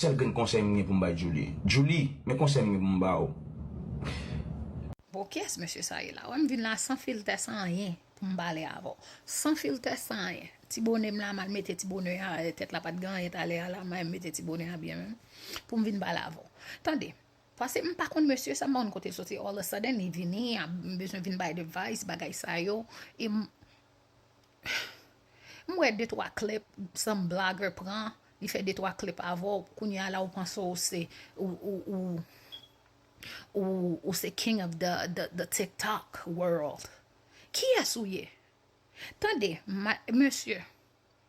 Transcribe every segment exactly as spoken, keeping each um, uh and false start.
sèl grenn konsèy m gen pou m bay Djoulie. Djoulie, men konsèy m gen pou m ba w. Bon, kiyès mesye sa ye la? Wè m vin la san filtè, san anyen pou m pale avè w. San filtè, san anyen. Ti bonè m la, m al mete ti bonè a, tèt la pa t gen anyen talè a la, m al mete ti bonè a byen menm pou m vin pale avè w. Tande, paske m pa konn mesye sa, m pa konn kote l soti. All of a sudden, li vini, a, m bezwen vin bay advice, bagay sa yo. E m, m wè de twa clip, some blogger pran, li fè de twa clip avè w, kounye a la ou panse ou se, ou, ou, ou, ou, ou se king of the, the, the TikTok world. Kiyès ou ye? Tande, ma, mesye,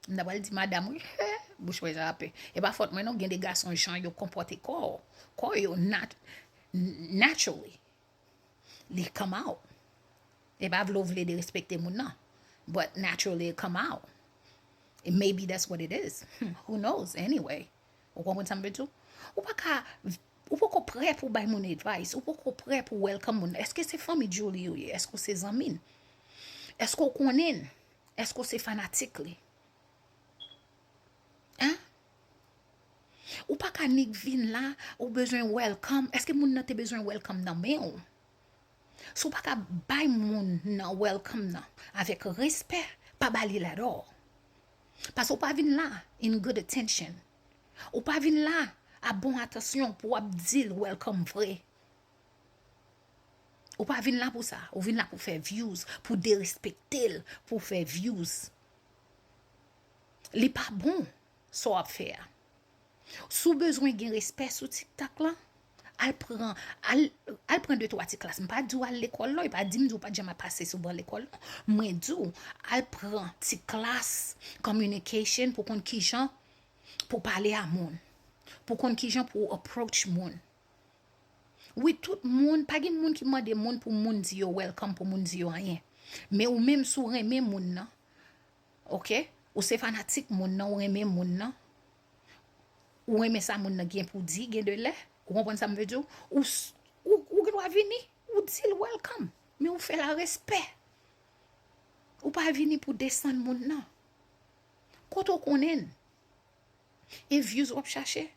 m ta pral di madanm, wi, bouch mwen jape. E pa fòt mwen non, gen de gason jan yo konpòte kò, kò yo nat, naturally, li come out. E pa vle w vle derespekte moun nan, but naturally it come out. And maybe that's what it is. Who knows? Anyway, ou konprann sa m vle di w? Ou pa ka, ou poko prè pou bay moun advice, ou poko prè pou welcome moun. Èske se fanmi Djoulie ou ye? Èske w se zanmi l? Èske w konnen l? Èske w se fanatik li? Hein? Ou pa ka nik vin la, ou bezwen welcome. Èske moun nan te bezwen welcome nan men w? Si w pa ka bay moun nan welcome nan avèk respè, pa ba li la dò. Paske w pa vin la in good attention. Ou pa vin la a bon atansyon pou w ap di l welcome vre. Ou pa vin la pou sa. Ou vin la pou fè views, pou derespekte l, pou fè views. Li pa bon sa w ap fè a. Si w bezwen gen respè sou TikTok la, al pran, al, al pran de twa ti klas. M pa di w al lekòl non, e pa di m di w pa t janm ap pase sou ban lekòl non. Mwen di w, al pran ti klas communication pou konn kijan pou pale a moun, pou konn kijan pou approach moun. Wi, tout moun, pa gen moun ki mande moun pou moun di yo welcome, pou moun di yo anyen. Men ou menm, si w renmen moun nan, ok, ou se fanatik moun nan, ou renmen moun nan, ou renmen sa moun nan gen pou di, gen de lè, ou konprann sa m vle di w, ou, ou, ou gen dwa vini, ou di l welcome, men ou fè l a respè. Ou pa vini pou desann moun nan. Kote w konnen l? E views w ap chache?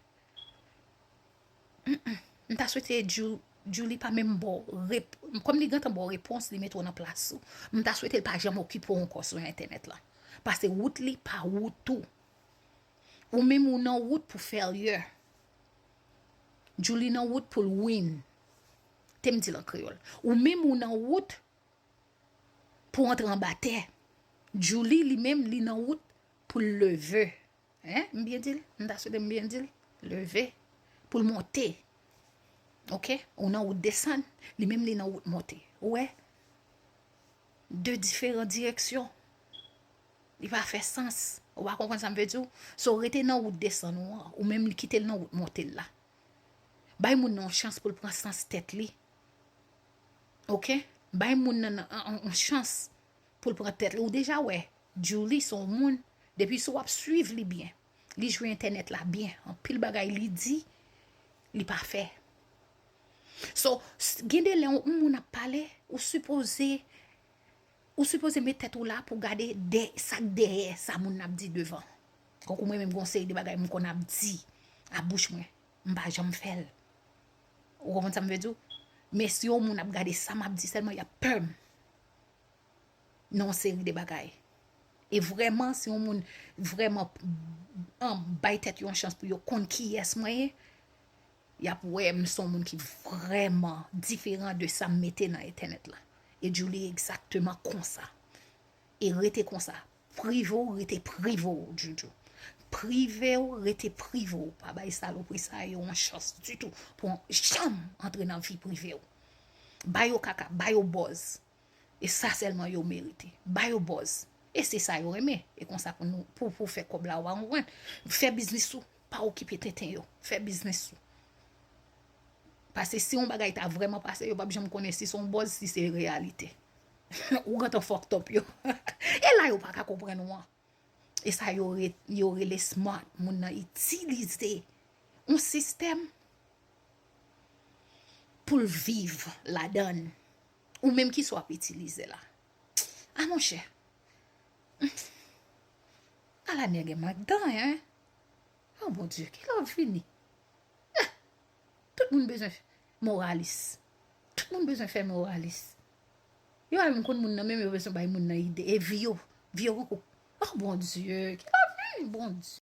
Mm-mm. M ta swete Djou-, Djoulie pa menm ba w rep-, kòm li gentan ba w repons, li mete w nan plas ou. M ta swete l pa janm okipe w ankò sou entènèt la. Paske wout li pa wout ou. Ou menm ou nan wout pou failure. Djoulie nan wout pou l win. Te m di l an kreyòl. Ou menm ou nan wout pou antre anba tè. Djoulie li menm li nan wout pou l leve. Hein? M byen di l? M ta swete m byen di l. Leve. Pou l monte. Ok? Ou nan wout desann, li menm li nan wout monte. Ou wè? De diferan direksyon. Li pa fè sans. Ou pa konprann sa m vle di w? So, rete nan wout desann ou an, ou menm kite l nan wout monte l la. Bay moun nan yon chans pou l pran sans tèt li. Ok? Bay moun nan yon chans pou l pran tèt li. Ou deja wè, Djoulie se yon moun, depi si w ap swiv li byen, li jwe entènèt la byen, anpil bagay li di, li pa fè. So, gen de lè yon moun ap pale, ou sipoze, ou sipoze met tèt ou la pou gade sa k dèyè sa moun nan ap di devan. Tankou mwen menm, gen yon seri de bagay m konn ap di a bouch mwen, m pa janm fè l. Ou konprann sa m vle di w? Men si yon moun ap gade sa m ap di sèlman, y ap pè m nan yon seri de bagay. E vrèman, si yon moun vrèman bay tèt yo yon chans pou yo konn kiyès mwen ye, y ap wè m se yon moun ki vrèman diferan de sa m mete nan entènèt la. E Djoulie egzakteman konsa. E rete konsa. Prive w, rete prive w, Djoudjou. Prive w, rete prive w. Pa bay salopri sa yo yon chans ditou pou janm antre nan vi prive w. Ba yo kaka, ba yo buzz. E sa sèlman yo merite. Ba yo buzz. E se sa yo renmen. E konsa pou nou, pou, pou fè kòb la, ou pa konprann. Fè biznis ou. Pa okipe tenten yo. Fè biznis ou. Paske si yon bagay ta vrèman pase, yo p ap janm konnen si se yon buzz, si se reyalite. Ou gentan fucked up yo. E la yo pa ka konprann ou an. E sa yo re-, yo rele smart. Moun nan itilize yon sistèm pou l viv ladan l. Ou menm kisa w ap itilize la? A monchè. Ala nèg e mank dan, hein? Oh Bondye, kilè w ap vini? Tout moun bezwen moralis. Tout moun bezwen fè moralis. Yo pa menm konn moun nan, menm yo bezwen bay moun nan ide. E vyo, vyo koukou. Oh, Bondye, ki lavi, Bondye.